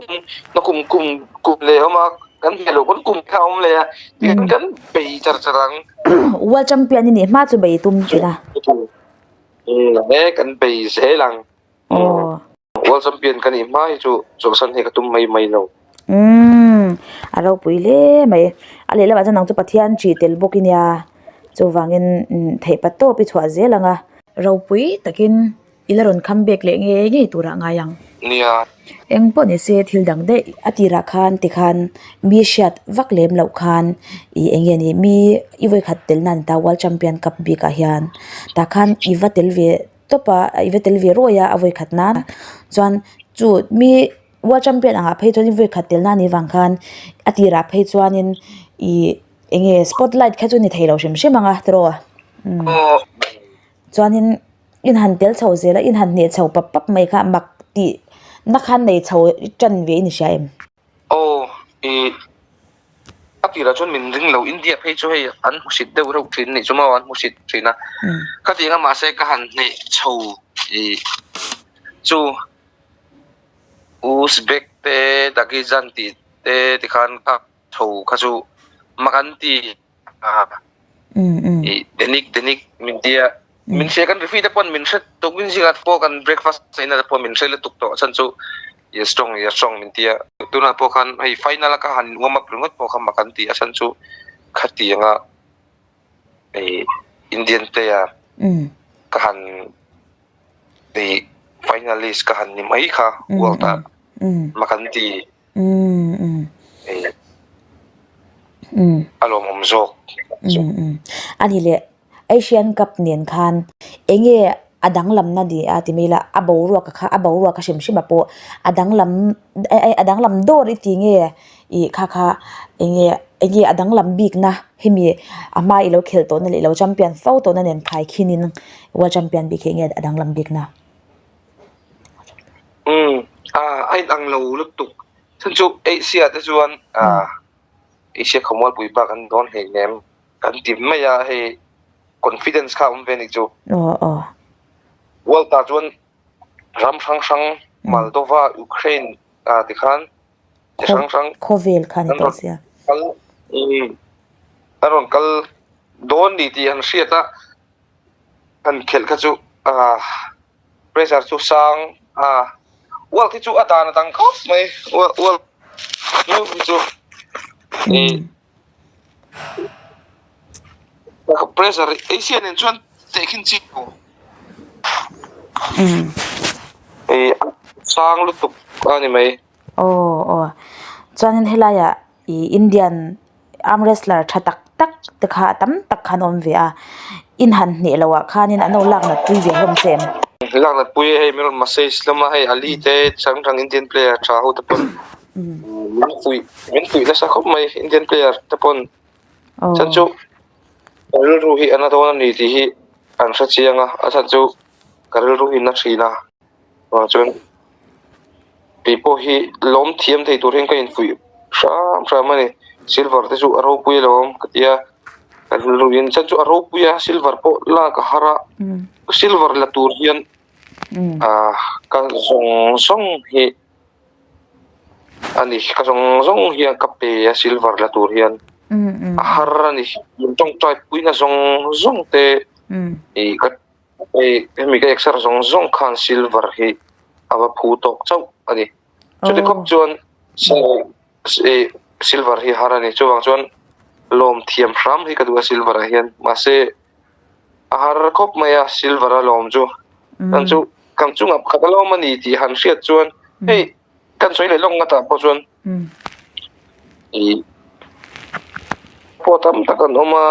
Speaker 3: nakum kum kum leh awm a kan hneh loh pawn kum kha a awm leh a tihian kan bei char char ang.
Speaker 1: World champion i nih hma chu bei tum thin a.
Speaker 3: Umm kan bei zel ang.
Speaker 1: Aw.
Speaker 3: World champion ka nih hma hi chu chawlhsan hi ka tum mai mai lo.
Speaker 1: Umm, a ropui hle mai. A lehlamah chuan nang chu Pathian ṭih tel bawk i nia. Chuvangin theih pat tawp i chhuah zel ang a. Ropui takin i la rawn kham bek leh ngei ngei turah ngai ang.
Speaker 3: Nia.
Speaker 1: Eng pawh ni se thil dang daih a tirah khan tikhan mi hriat vak lem loh khan ih eng nge ni mi i vawikhat tel nan ta World Champion Cup bikah hian tah khan i va tel ve tawp a i va tel ve rawih a a vawi khat nan chuan chu mi world champion angah phei chuan vawi khat tel na anih vang khan a tirah phei chuanin ih eng nge spot light kha chu ni thei lo hrim hrim ang a tiraw chuanin in han tel chho zel a in han hneh chho pap pap mai kha mak tih na khan nei chho tan ve in i hria em.
Speaker 3: Aw ih a tirah chuan min ring lo India phei chu hei an hmusit deuh reuh thin anih chu maw an hmusit thin a khatiang a mahse ka han hneh chho ih chu Uzbek te Dagestan tih te tikhan ka chho kha chu mak an ti. Denik denik min tia min hria kan referee te pawn min hre tuk in zingah pawh kan breakfast eina te pawh min hre lutuk tawh chhan chu ye strong ye strong min tia tunah pawh khan hei final a ka han warm up ringawt pawh kha mak an ti a chhan chu khatianga hei Indian player ka han hei finalist ka han ni mai kha world ah mak an ti. A lawmawm zawk.
Speaker 1: A ni leh Asian Cup nen khan eng nge a danglamna ni a ti mai ila a boruak kha a boruak a hrim hrim ah pawh a danglam a danglam dawr i ti nge ih kha kha eng nge eng nge a danglam bikna hemi a hma i lo khelh tawhna leh i lo champion fo tawhna nen khai khinin world champion bik hi eng nge a danglam bikna.
Speaker 3: Umm a inang lo lutuk. Chhan chu Asia te chuan Asia khawmualpui bak an dawn hleinem kan ti mai a, hei confidence kha a awm ve a nih chu. World ah chuan ram hrang hrang Moldova, Ukraine ah tikhan chi hrang hrang
Speaker 1: Khawvel kha a ni tawh sia.
Speaker 3: Kal an rawn kal dawn ni tih an hriat a, han khelh kha chu pressure chu sang a, world hi chu a dan a dang khawp mai, world meuh hi chu pressure Asia nen chuan tehkhin chi lo. A sang lutuk a ni mai.
Speaker 1: Aw aw chuanin helaiah ih Indian arm wrestler tha tak tak te kha tam tak kha an awm ve a in han hneh loh ah khanin an lo lak nat pui ve hlawm che em?
Speaker 3: Lak nat pui hei min rawn message hlawm a hei Ali te hrang hrang Indian player tha ho te pawn min fuih min fuih nasa khawp mai Indian player te pawn chhan chu ka rilru hi a na dawn a ni tih hi an hre chiang a a chhan chu ka rilru hi na thin a. Vang chuan kei pawh hi lawm thiam thei tur hian ka infuih hram hram a ni. Silver te chu a ropui alawm ka ti a, ka rilru in chuan chu a ropui a silver pawh lak a har a, silver la tur hian ah ka zawng zawng hi a ni ka zawng zawng hian ka pe a silver la tur hian a har a ni. Tawngtai puina zawng zawng te ih ka. Hei hemi ka exer zawng zawng khan silver hi a va phu tawk chauh a ni. Chuti khawp chuan silver hi har a ni. Chuvang chuan lawm thiam hram hi ka duh a silver ah hian. Mahse a har khawp mai a silver a lawm chu. Kan chu kan chungah pakhat a lawm a ni tih han hriat chuan hei kan sawi leh lawk ngatah pawh chuan ih pawh tam tak an awm a.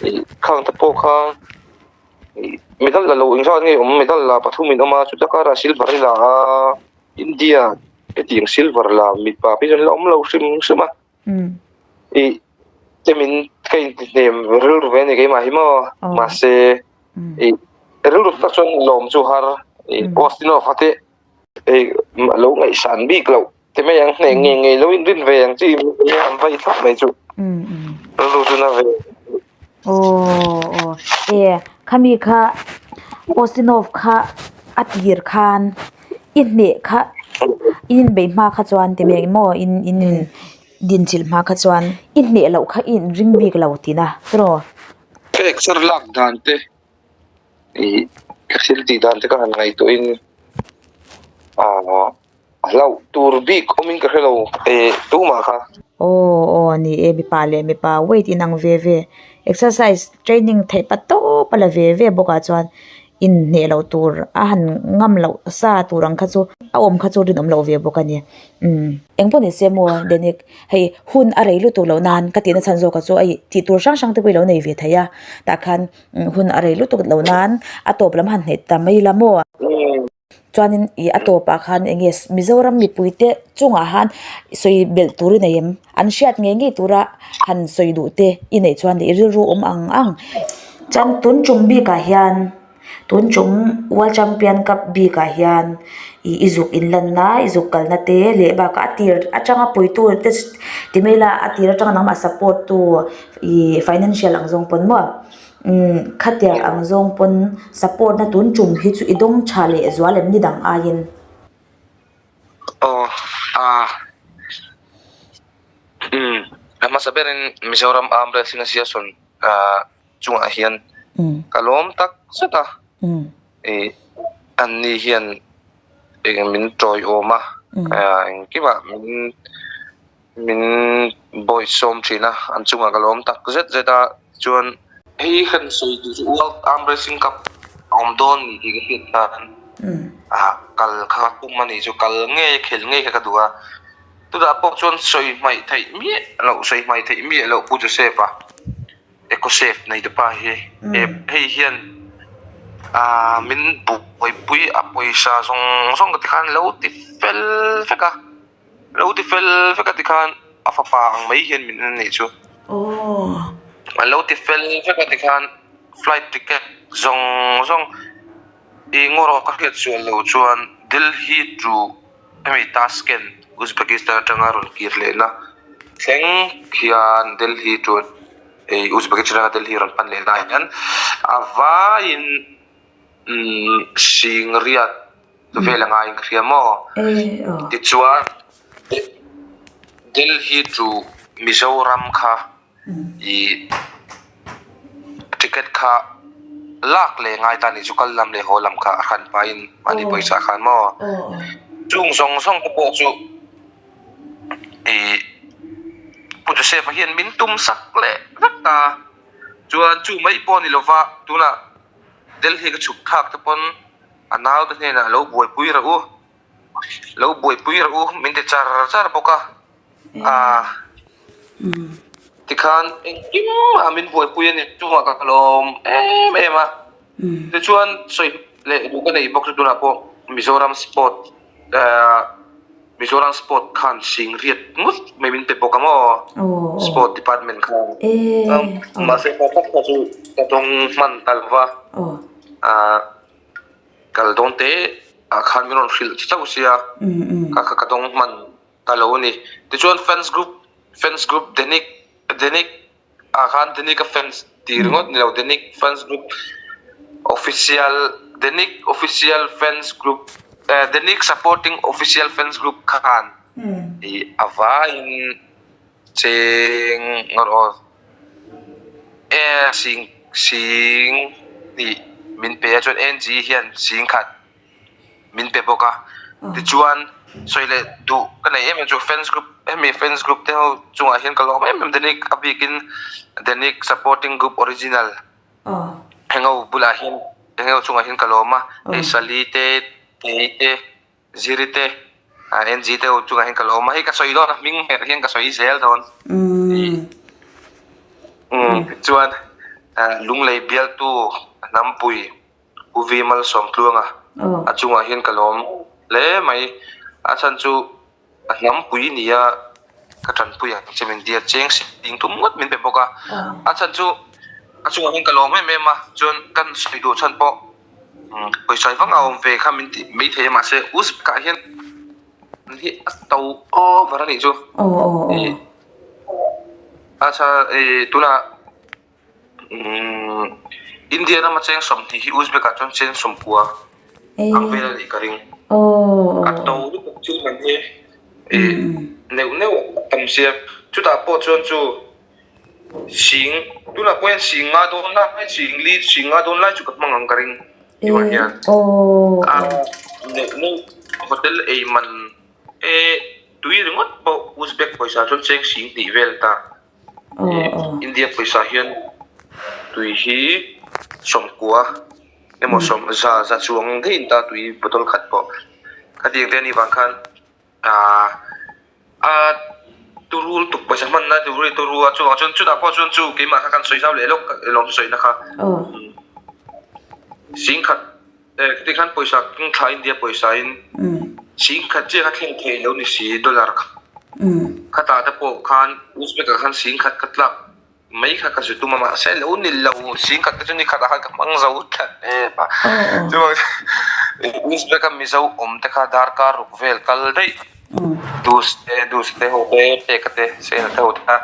Speaker 3: Ih khang te pawh kha ih medal la lo engzat nge awm medal la pathum in awm a chuta karah silver i la a India hetiang silver la mipa phei chuan la awm lo hrim hrim a ih te min ka inti hnem rilru ve a ni keimah hi maw mahse ih rilru tak chuan lawm chu har ih Austin off a te hei lo ngaihsan bik loh. Ti mai ang hneh ngei ngei lo in rin ve ang chi an vai thlap mai chu. Rilru chu na ve.
Speaker 1: Aw aw e khami kha Ostinov kha a tir khan i hneh kha i inbeih hma kha chuan ti mai maw in in dinchilh hma kha chuan i hneh loh kha i inring bik lo tina tiraw.
Speaker 3: Ka exer lak dan te ih ka thil tih dan te ka han ngaihtuahin ah. A hlauh tur bik awmin ka hre lo eh tumah kha.
Speaker 1: Aw aw ni e mipa leh mipa weight inang ve ve exercise training theih pa tawp a la ve ve bawk ah chuan inhneh loh tur a han ngam loh sa tur ang kha chu a awm kha chu rinawm loh ve bawk a ni umm. Engpawh ni se maw Denic hei hun a rei lutuk loh nan ka tihna chhan zawk ah chu hei tih tur hrang hrang te pawh i lo nei ve thei a tah khan hun a rei lutuk loh nan a tawp lam han hneh ta mai la maw. Chuanin ih a tawpah khan eng nge Mizoram mipuite chungah han sawi belh tur i nei em? An hriat ngei ngei tura han sawi duh te i neih chuan i rilru awm ang ang. Chuan tun tum bikah hian tun tum World Champion Cup bikah hian ih i zuk inlanna i zuk kalna te leh bakah a tir atanga puitu te ti mai ila a tir atanga nangmah support tu ih financial ang zawng pawn maw. Umm khatiang ang zawng pawn support na tun tum hi chu i dawng tha leh zual em ni dang aiin.
Speaker 3: Aw a umm a hmasa berin Mizoram Armed Wrestling Association ah chungah hian ka lawm tak zet a ih an ni hian eng min tawiawm a engkimah min Min bawihsawm thin a, an chungah ka lawm tak zet zet a, chuan hei kan sawi duh chu World Arm Wrestling Cup a awm dawn ni tih ka hriat khan ah kal kha ka tum a nih chu, kal ngei khelh ngei kha ka duh a, chutah pawh chuan sawi hmaih theih miah loh sawi hmaih theih miah loh Pu Joseph a Ecosave nei te pa hi hei hian ah min buaipui a pawisa zawng zawng ka ti khan lo ti fel vek a. Lo ti fel vek a ti khan a fapa ang mai hian min en anih chu. A lo ti fel vek a ti khan flight ticket zawng zawng i ngaw rawh ka hriat sual lo chuan Delhi to. Hemi Tashkent, Uzbekistan atanga rawn kir lehna thleng khian Delhi chu ei Uzbekistan atanga Delhi rawn pan lehna ah hian a vaiin umm singriat vel a ngaiin ka hria maw? Tichuan Delhi to Mizoram kha. Ih ticket kha lak leh ngai ta ni chu kal lam leh haw lam kha a hran pahin mahni pawisa khan maw chung zawng zawng te pawh chu ih Pu Joseph-a hian min tum sak leh vek ta chuan chu mai pawh a ni lova tunah Delhi ka chhuk thlak te pawn a naute hnenah lo buaipui reuh u lo buaipui reuh u min ti char char bawk a. A tikhan engkim ah min buaipui a ni chungah ka lawm em em a tichuan sawi leh duh ka nei bawk chu tunah pawh Mizoram sport ahh Mizoram sport khan singriat ngawt mai min pe bawk a maw sport department khan mahse kha tak kha chu ka dawng hman ta lo va ahh kal dawn te ah khan min rawn hrilh chauh sia kha kha ka dawng hman. ta lo a ni. Tichuan fans group fans group Denic Denic ah khan Denic a fans tih ringawt ni lo Denic fans group official Denic official fans group eh Denic supporting official fans group khan ih a vaiin cheng ngawr aw eh sing sing tih min pe a chuan NG hian sing khat. min pe bawk a tichuan sawi leh duh ka nei em em chu fans group hemi fans group te ho chungah hian ka lawm em em Denic a bikin Denic supporting group original heng ho bulah hian heng ho chungah hian ka lawm a hei Sali te Tei te Ziri te NG te ho chungah hian ka lawm a hei ka sawi dawn a hming hmerh hian ka sawi zel dawn tichuan Lunglei bialtu Hnampui. U Vi Malsawmtluanga a chungah hian ka lawm hle mai. A chhan chu a hnampui nia ka tanpui ang che min tia cheng sing tum ngawt min pe bawk a. A chhan chu a chungah hian ka lawm em em a, chuan kan sawi duh chhan pawh pawisa vang a awm ve kha min tih mai thei a mahse Uzbek ah hian hi a to over a nih chu. A chhan tunah. Umm India rama cheng 20 hi Uzbek ah chuan cheng 90 ang vel a nih ka ring. A to lutuk thil man hi ih neuh neuh a tam sia. Chutah pawh chuan chu sing tunah pawh hian sing nga dawn lai sing li sing nga dawn lai chu ka hmang ang ka ring tihah hian a neuh neuh hotel ei man e tui ringawt pawh Uzbek pawisa chuan cheng sing hnih vel ta. India pawisa hian tui hi 90 emaw sawm za za chuang daih in ta tui bottle khat pawh khatiang te a nih vang khan ahh a turu lutuk pawisa hman na tur hi turu a chuvang chuan chutah pawh chuan chu keimah kha kan sawi zau leh lawk lawm sawina kha singkhat. Khiti khan pawisa keng thla India pawisa in 10,000 chiah kha thleng thei lo ni si dollar kha. Khatah te pawh khan Uzbek ah khan 10,000 ka tlak mai kha ka zu tum a mahse lo ni lo 10,000 te chu ni khatah khan ka hmang zo tlat em a. Chuvang Uzbek a Mizo awm te kha darkar ruk vel kal daih Dus te Dus te ho te Peka te Sena te ho te kha.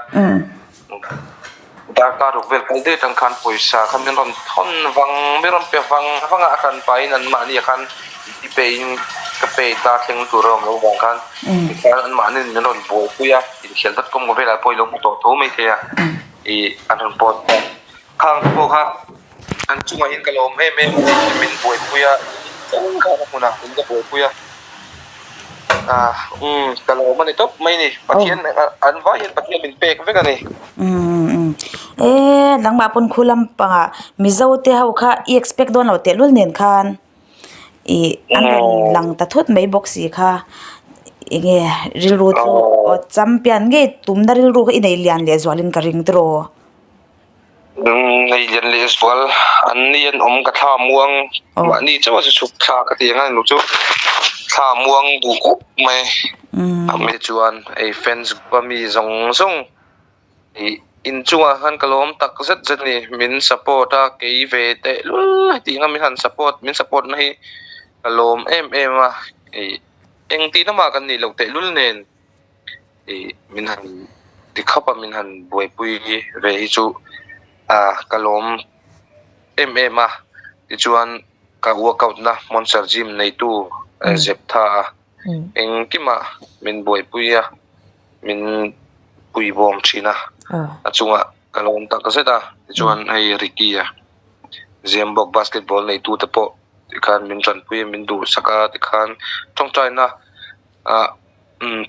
Speaker 3: Darkar ruk vel kal daih atang khan pawisa kha min rawn thawn vang min rawn pe vang vang a, a hran pahin an mahni ah khan i pe in ka pe ta thleng tur a awm loh vang khan tikhian an mahni min rawn buaipui a, inkhel dot com velah pawh i lo hmu tawh tho maithei a ih an rawn post a, khang te pawh kha an chungah hian ka lawm em em a ni min buaipui a, engkhat a hmunah min ka buaipui a. Ah umm ka lawm a ni tawp mai ni Pathian an vai hian Pathian min pek vek a ni.
Speaker 1: Umm umm e nangmah pawn khu lampangah Mizo te ho kha i expect dawn lo tehlul nen khan ih an rawn lang ta thut mai bawk si kha enge rilru chu champion ngei tumna rilru kha i nei lian leh zualin ka ring tiraw.
Speaker 3: Nei lian leh zual an ni an awm ka thla muang mahni chauh a chu chhuk thla ka ti ang a ni chu thla muang duh khawp mai a mi chuan hei fans group a mi zawng zawng ih inchungah khan ka lawm tak zet zet a ni min support a kei ve teh lul hetiang a min han support min support na hi ka lawm em em a ih. Eng tihna mah kan nih loh tehlul nen ih min han ti khap a, min han buaipui ve hi chu ah ka lawm em em a. Tichuan ka workout na Monster Gym neitu Zeptha a engkimah min buaipui a, min puibawm thin a, a chungah ka lawm tak zet a. Tichuan hei Ricky a Ziambawk basketball neitute pawh tikhan min tanpui a min duhsak a tikhan tawngtaina ah umm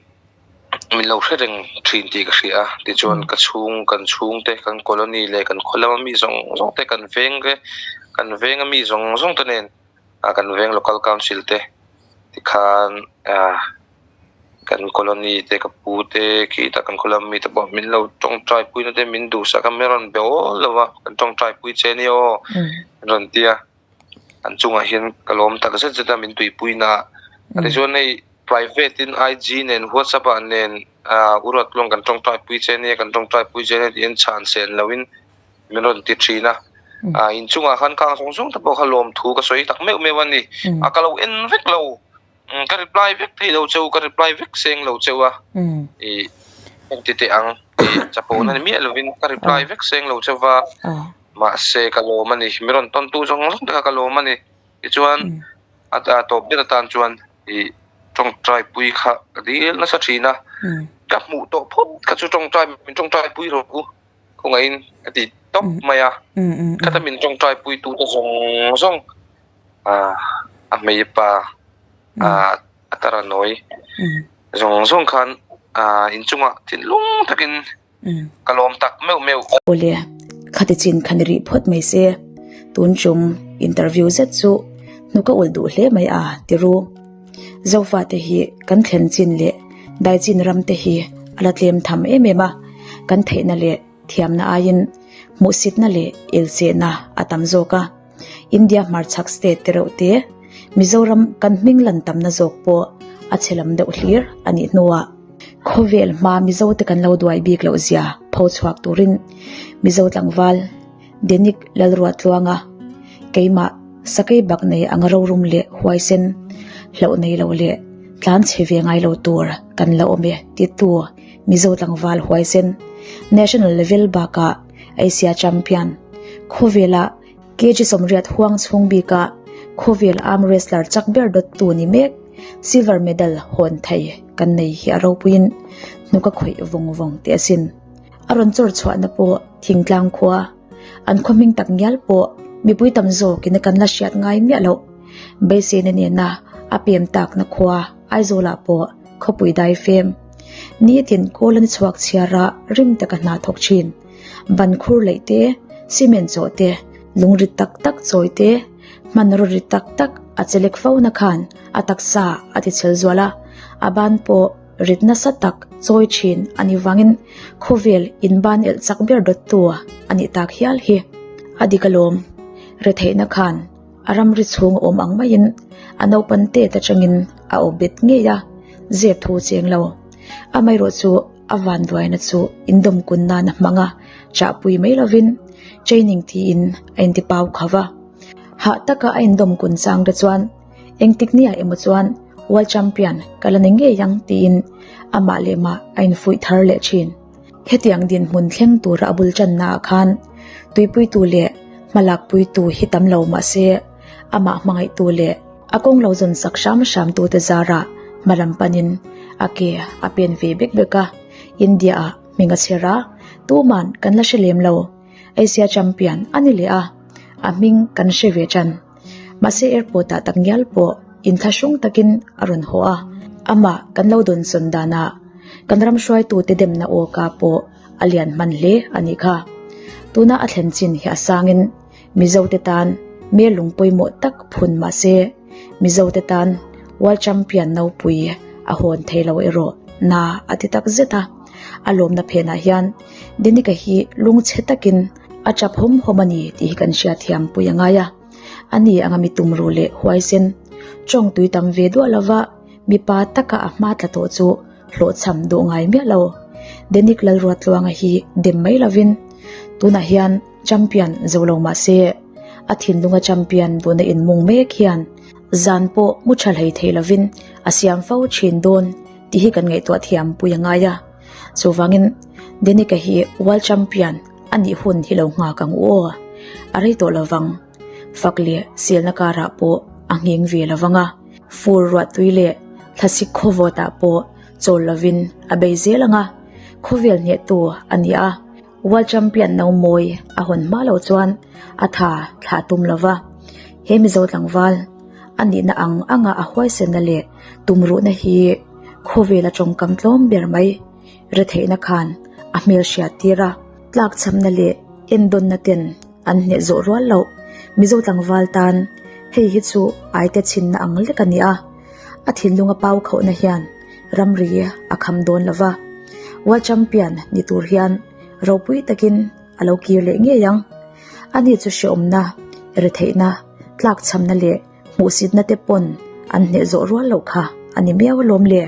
Speaker 3: min lo hre reng thin tih ka hria a tichuan ka chhung kan chhungte kan colony leh kan khaw lama mi zawng zawng te kan veng te kan venga mi zawng zawng te nen ah kan veng local council te tikhan ah kan colony te ka pu te khitah kan khaw lama mi te pawh min lo tawngtai pui na te min duhsak a min rawn be awl lo a kan tawngtai pui che ania aw an rawn ti a. An chungah hian ka lawm tak zet zet a min tuipui na a tichuan hei private in IG nen WhatsApp ah nen ah u Ruatluang kan tawngtai pui che ania kan tawngtai pui che ania tiin chhan sen lo in min rawn ti thin a ah inchungah khan khang zawng zawng te pawh kha lawm thu ka sawi tak meuh meuh a ni a ka lo en vek lo ka reply vek thei lo cheu ka reply vek seng lo cheu a ih engti teh ang ih chapo na ni miah lovin ka reply vek seng lo cheu va. Mahse ka lawm a ni, mi rawn tawntu zawng zawng te kha ka lawm a ni. Tichuan a tawp ber atan chuan ih tawngtai pui kha ka dil nasa thin a, ka hmuh tawh phawt kha chu tawngtai min tawngtai pui rawh u khawngaihin ka ti tawp mai a, khata min tawngtai pui tu te zawng zawng ah a hmeipa ah a taranawi zawng zawng khan ah inchungah thinlung takin Ka lawm tak meuh meuh.
Speaker 1: Awle, khati chin kha ni rih phawt mai se. Tun chung interview zet chu hnuk a ulh duh hle mai a, ti ru. Zofate hi kan thlen chin leh dai chin ram te hi a la tlem tham em em a, kan theihna leh thiamna aiin hmuhsitna leh elchehna a tam zawk a. India hmarchhak state te reuh te, Mizoram kan hming lan tamna zawk pawh a chhe lam deuh hlir a nih hnuah khawvel hma Mizo te kan lo duai bik loh zia pho chhuak turin Mizo tlangval Denic Lalruatluanga keimah sakei bak nei anga rorum leh huaisen hlauh nei lo leh tlan chhe ve ngai lo tur kan la awm e titu Mizo tlangval huaisen National level bakah Asia champion khawvela Kg 80 huang chhung bika khawvel arm wrestler chak ber dawttu ni mek silver medal hawn thei kan nei hi a ropuiin hnuk a khawih vawng vawng teh asin. A rawn chawr chhuahna pawh thingtlang khua an khaw hming tak ngial pawh mipui tam zawkin a kan la hriat ngai miah loh. Beiseina nena a pem takna khua Aizawlah pawh khawpui daifem nitin kawl a ni chhuak chhiara rim taka hna thawk thin. Ban khur leih te, cement chawh te, lung rit tak tak chawi te, hmanraw rit tak tak a che lek fo na khan a taksa a ti chhel zual a, a ban pawh rit nasa tak chawi thin a ni vangin khawvel in ban elh chak ber dawttu a nih tak hial hi a dik alawm. Retheihna khan a ramri chhung a awm ang maiin a naupan tet atangin a awp bet ngei a, zep thu cheng lo. Amaherawhchu chu A vanduaina chu indawm kun nan a hmang a, chahpui mai lovin training tiin a inti pau kho va. Hah taka a indawm kun chang te chuan engtik nia emaw chuan World Champion ka la ni ngei ang tiin amah leh mah a infuih thar leh thin. Hetiang dinhmun thleng tura a bul tanna ah khan tuipuitu leh hmalakpuitu hi tam lo mah se amah hmangaihtu leh A kawng lo zawn sak hram hram tute zarah hma lam panin a ke a pen ve bek bek a, India ah hming a chher a, tuman kan la hre lem lo. Asia champion a ni leh a, a hming kan hre ve tan. Mahse airport ah tak ngial pawh inthlahrung takin a rawn haw a, amah kan lo dawn sawn danah kan ram hruaitute demna aw ka pawh a lian hman hle a nih kha. Tuna a thlen chin hi a sangin Mizote tan mel lung pawimawh tak phun mah se, Mizote tan World Champion nopui a hawn thei lo erawh na a ti tak zet a. A lawmna phenah hian Denica hi lungchhe takin a tap hawm hawm a ni tih hi kan hriatthiam pui a ngai a. Ani anga mi tumruh leh huaisen tawng tui tam ve duah lova mipa taka a hma tla tawh chu hlawhchham duh ngai miah lo. Denic Lalruatluanga hi dem mai lovin tunah hian Champion zo lo mah se, a thinlunga champion duhna inmung mek hian zan pawh mu tha hlei thei lovin a siam fo thin dawn tih hi kan ngaihtuah thiam pui a ngai a. Chuvangin Danica hi World Champion a nih hun hi lo nghak ang u aw. A rei tawh lovang. Fak leh selna karah pawh a nghing ve lovang a. Fur ruah tui leh thlasik khawvawtah pawh chawl lovin a bei zel ang a. Khawvel hnehtu a ni a. World Champion no mawi a hawn hma loh chuan a tha thlah tum lova. He Mizo tlangval a nihna ang anga a huaisenna leh tumruhna hi khawvela tawngkam tlawm ber mai retheihna khan a hmel hriat tir a. Tlakchhamna leh endawnna ten an hneh zawh rual loh Mizo tlangval tan hei hi chu aite chhinna ang lek a ni a. A thinlunga pau khauhna hian ramri a kham dawn lo va, World Champion ni tur hian ropui takin a lo kir leh ngei ang. Ani chu hreawmna, retheihna, tlakchhamna leh hmuhsitna te pawn an hneh zawh rual loh kha a ni miau alawm le.